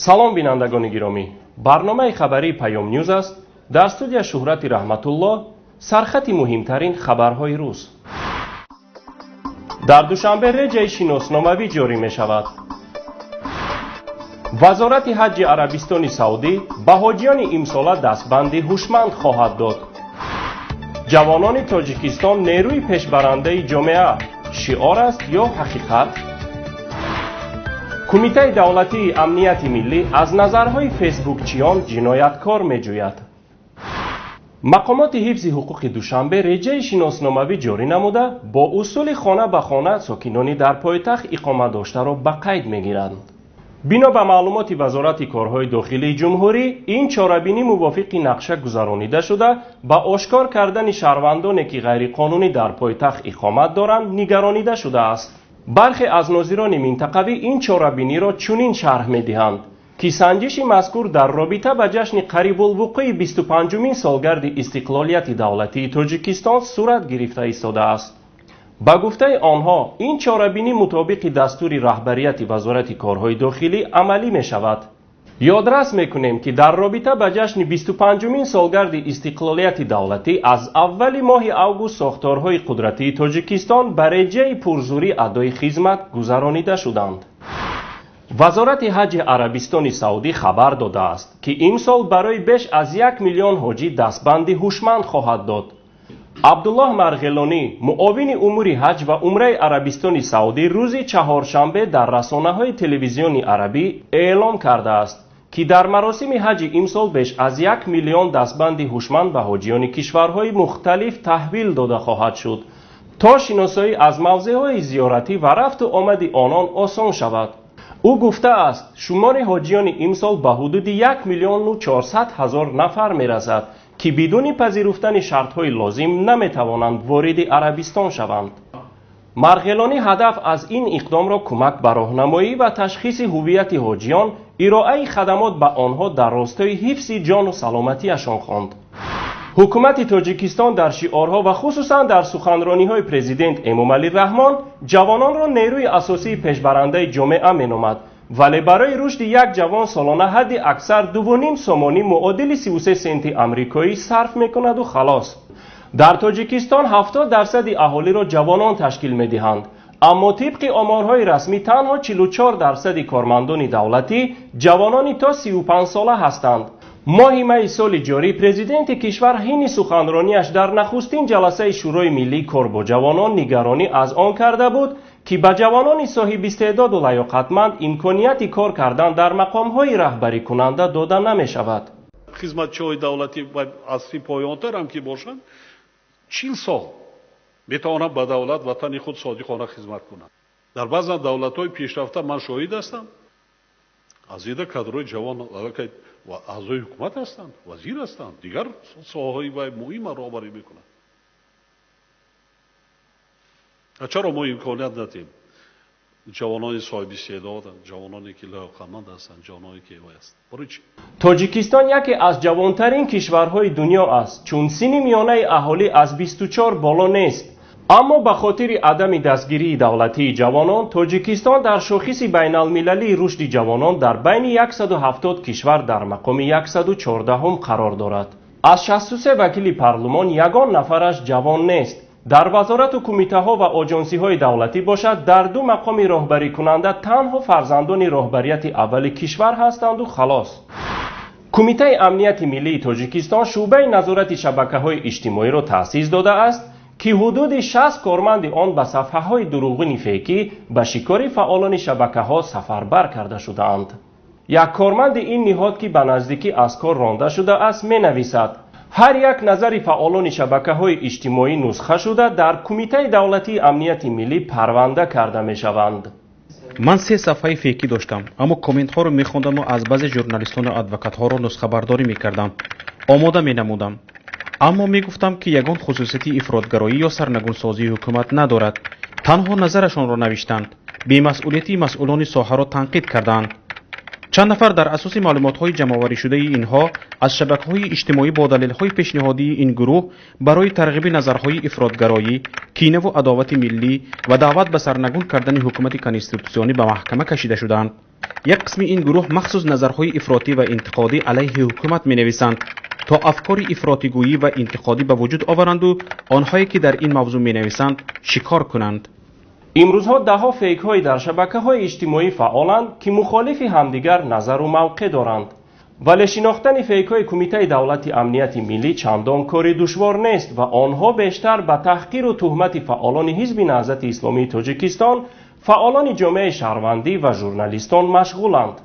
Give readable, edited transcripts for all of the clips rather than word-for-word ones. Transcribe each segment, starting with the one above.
Салом, бинандагони гиромӣ! Барномаи хабарии Паём Ньюз аст. Дар студия Шуҳрати Раҳматулло. Сархати муҳимтарин хабарҳои рӯз. Дар Душанбе реҷаи шиносномавӣ ҷорӣ мешавад. Вазорати ҳаҷҷи Арабистони Саудӣ ба ҳоҷиёни имсола дастбанди ҳушманд хоҳад дод. Ҷавонони Тоҷикистон нерӯи пешбарандаи ҷомеа шиор аст ё ҳақиқат? Кумитаи давлатии амнияти миллӣ аз назарҳои фейсбукчиён ҷинояткор меҷӯяд. Мақомоти ҳифзи ҳуқуқи Душанбе реҷаи шиносномавӣ ҷорӣ намуда, бо усули хона ба хона сокинони дар пойтахт иқомат доштаро ба қайд мегиранд. Бино ба маълумоти Вазорати корҳои дохилии ҷумҳурӣ, ин чорабинӣ мувофиқи нақша гузаронида шуда, ба ошкор кардани шаҳрвандоне, ки ғайриқонунӣ дар пойтахт иқомат доранд, нигаронида шудааст. Бархе аз нозирони минтақавӣ ин чорабиниро чунин шарҳ медиҳанд, ки санҷиши мазкур дар робита ба ҷашни қарибулвуқӯи 25-умин солгарди истиқлолияти давлатии Тоҷикистон сурат гирифта истодааст. Ба гуфтаи онҳо, ин чорабинӣ мутобиқи дастури раҳбарияти Вазорати корҳои дохилӣ амалӣ мешавад. Ёдрас мекунем, ки дар робита ба ҷашни 25-умин солгарди истиқлолияти давлатӣ аз аввали моҳи август сохторҳои қудратии Тоҷикистон ба реҷаи пурзӯрӣ адои хизмат гузаронида шуданд. Вазорати ҳаҷи Арабистони Саудӣ хабар додааст, ки имсол барои беш аз 1 миллион ҳоҷӣ дастбанди ҳушманд хоҳад дод. Абдуллоҳ Марғелонӣ, муовини умури ҳаҷ ва умраи Арабистони Саудӣ, рӯзи чаҳоршанбе дар расонаҳои телевизиони арабӣ эълон кардааст, ки дар маросими ҳаҷи имсол беш аз 1 миллион дастбанди ҳушманд ба ҳоҷиёни кишварҳои мухталиф таҳвил дода хоҳад шуд, то шиносоӣ аз мавзеъҳои зиёратӣ ва рафту омади онон осон шавад. Ӯ гуфтааст, шумори ҳоҷиёни имсол ба ҳудуди 1 400 000 нафар мерасад, ки бидуни пазируфтани шартҳои лозим наметавонанд вориди Арабистон шаванд. Марғелонӣ ҳадаф аз ин иқдомро кӯмак ба роҳнамоӣ ва ташхиси ҳуввияти ҳоҷиён, ироаи хадамот ба онҳо дар ростои ҳифзи ҷону саломатиашон хонд. Ҳукумати Тоҷикистон дар шиорҳо ва хусусан дар суханрониҳои президент Эмомалӣ Раҳмон ҷавононро нерӯи асосии пешбарандаи ҷомеа меномад, вале барои рушди як ҷавон солона ҳадди аксар 2,5 сомонӣ, муодили 33 сенти амрикоӣ, сарф мекунаду халос. Дар Тоҷикистон 70 дарсади аҳолиро ҷавонон ташкил медиҳанд, аммо тибқи оморҳои расмӣ танҳо 44 дарсади кормандони давлатӣ ҷавонони то 35 сола ҳастанд. Моҳи майи соли ҷорӣ президенти кишвар ҳини суханронияш дар нахустин ҷаласаи Шӯрои миллии кор бо ҷавонон нигаронӣ аз он карда буд, ки ба ҷавонони соҳибистеъдоду лаёқатманд имконияти кор кардан дар мақомҳои раҳбарикунанда дода намешавад. Хизматчиҳои давлатӣ аз си поёнтарам ки бошанд, 40 сол метавонанд ба давлат, ватани худ содиқона хизмат кунанд. Дар баъзан давлатҳои пешрафта ман шоҳид ҳастам, аз ида кадрҳои ҷавон аллакай аъзои ҳукумат ҳастанд, вазир ҳастанд, дигар соҳаҳои вай муҳима роҳбарӣ мекунанд. Чаро мо имконият надиҳем ҷавонони соҳиби истеъдод, ҷавононе ки лаёқатманд ҳастанд, ҷавононе ки вай ҳастанд? Барои чӣ? Тоҷикистон яке аз ҷавонтарин кишварҳои дунё аст, чун синни миёнаи аҳолӣ аз 24 боло нест. Аммо ба хотири адами дастгирии давлатии ҷавонон, Тоҷикистон дар шохиси байналмилалии рушди ҷавонон дар байни 170 кишвар дар мақоми 114-ум қарор дорад. Аз 63 вакили парлумон ягон нафараш ҷавон нест. Дар вазорату кумитаҳо ва оҷонсиҳои давлатӣ бошад, дар ду мақоми роҳбарикунанда танҳо фарзандони роҳбарияти аввали кишвар ҳастанду халос. Кумитаи амнияти миллии Тоҷикистон шӯъбаи назорати шабакаҳои иҷтимоиро таъсис додааст, ки ҳудуди 60 корманди он ба сафҳаҳои дурӯғини фейкӣ ба шикори фаъолони шабакаҳо сафарбар карда шудаанд. Як корманди ин ниҳод, ки ба наздикӣ аз кор ронда шудааст, менависад: ҳар як назари фаъолони шабакаҳои иҷтимоӣ нусха шуда, дар Кумитаи давлатии амнияти миллӣ парванда карда мешаванд. Ман се сафҳаи фейкӣ доштам, аммо комментҳоро мехондаму аз баъзе журналистону адвокатҳоро нусхабардорӣ мекардам, омода менамудам, аммо мегуфтам, ки ягон хусусияти ифротгароӣ ё сарнагунсозии ҳукумат надорад. Танҳо назарашонро навиштанд, бемасъулияти масъулони соҳаро танқид кардаанд. Чанд нафар дар асоси маълумотҳои ҷамъоваришудаи инҳо аз шабакаҳои иҷтимоӣ бо далелҳои пешниҳодии ин гурӯҳ барои тарғиби назарҳои ифротгароӣ, кинаву адовати миллӣ ва даъват ба сарнагун кардани ҳукумати конститутсионӣ ба маҳкама кашида шуданд. Як қисми ин гурӯҳ махсус назарҳои ифротӣ ва интиқодӣ алайҳи ҳукумат менависанд, то афкори ифротигӯӣ ва интиқодӣ ба вуҷуд оваранду онҳое ки дар ин мавзӯъ менависанд шикор кунанд. Имрӯзҳо даҳҳо фейкҳое дар шабакаҳои иҷтимоӣ фаъоланд, ки мухолифи ҳамдигар назару мавқеъ доранд. Вале шинохтани фейкҳои Кумитаи давлати амнияти миллӣ чандон кори душвор нест ва онҳо бештар ба таҳқиру туҳмати фаъолони Ҳизби Наҳзати Исломии Тоҷикистон, фаъолони ҷомеаи шаҳрвандӣ ва журналистон машғуланд.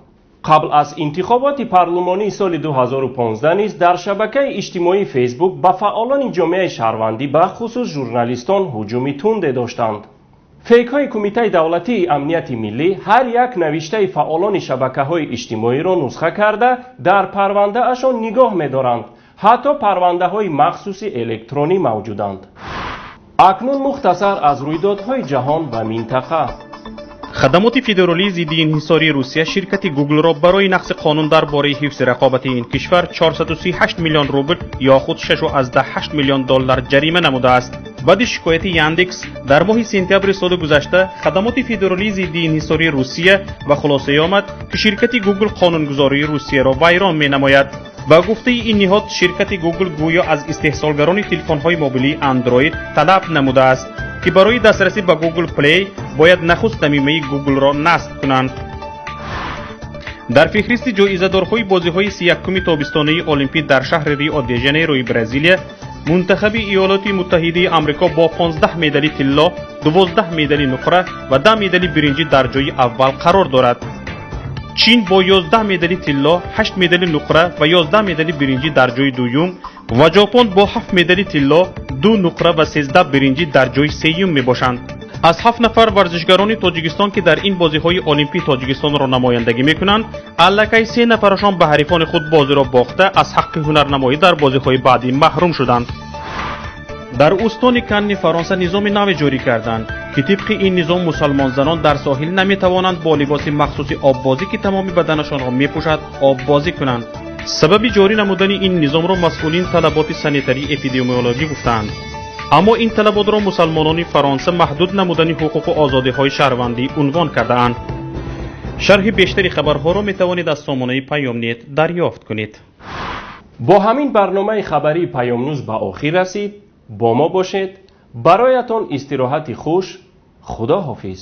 Қабл аз интихоботи парлумонии соли 2015 низ дар шабакаи иҷтимоии Фейсбук ба фаъолони ҷомеаи шаҳрвандӣ, бахусус журналистон, ҳуҷуми тунде доштанд. Фейкҳои Кумитаи давлатии амнияти миллӣ ҳар як навиштаи фаъолони шабакаҳои иҷтимоиро нусха карда дар парвандаашон нигоҳ медоранд. Ҳатто парвандаҳои махсуси электронӣ мавҷуданд. Акнун мухтасар аз рӯйдодҳои ҷаҳон ва минтақа. Хадамоти федералии зидди инҳисории Русия ширкати Гуглро барои нақзи қонун дар бораи ҳифзи рақобати ин кишвар 438 миллион рубл ё худ 6,8 миллион доллар ҷарима намудааст. Баъди шикояти Яндекс дар моҳи сентябри соли гузашта хадамоти федералии зидди инҳисории Русия ба хулосае омад, ки ширкати Гугл қонунгузории Русияро вайрон менамояд. Ба гуфтаи ин ниҳод, ширкати Гугл гӯё аз истеҳсолгарони телефонҳои мобилии Андроид талаб намудааст, ки барои дастрасӣ ба Google Play бояд нахуст замимаи Гуглро насб кунанд. Дар феҳристи ҷоизадорҳои бозиҳои 31-уми тобистонаи Олимпӣ дар шаҳри Рио де Жанейрои Бразилия мунтахаби Иёлоти Муттаҳидаи Амрико бо 15 медали тилло, 12 медали нуқра ва 10 медали биринҷӣ дар ҷои аввал қарор дорад. Чин бо 11 медали тилло, 8 медали нуқра ва 11 медали биринҷӣ дар ҷои дуюм ва Ҷопон бо 7 медали тилло, 2 нуқра ва 13 биринҷӣ дар ҷои сеюм мебошанд. Аз 7 нафар варзишгарони Тоҷикистон, ки дар ин бозиҳои олимпӣ Тоҷикистонро намояндагӣ мекунанд, аллакай 3 нафарашон ба ҳарифони худ бозиро бохта аз ҳаққи ҳунарнамоӣ дар бозиҳои баъдӣ маҳрум шуданд. Дар устони Канни Фаронса низоми наве ҷорӣ карданд, ки тибқи ин низом мусалмонзанон дар соҳил наметавонанд бо либоси махсуси оббозӣ, ки тамоми баданашонро мепӯшад, оббозӣ кунанд. Сабаби ҷорӣ намудани ин низомро масъулин талаботи санитарии эпидемиологӣ гуфтаанд. Аммо ин талаботро мусалмонони Фаронса маҳдуд намудани ҳуқуқу озодиҳои шаҳрвандӣ унвон кардаанд. Шарҳи бештари хабарҳоро метавонед аз сомонаи Паёмнет дарёфт кунед. Бо ҳамин барномаи хабарии Паёмнюз ба охир расид. Бо мо бошед. Бароятон истироҳати хуш. Худо ҳофиз.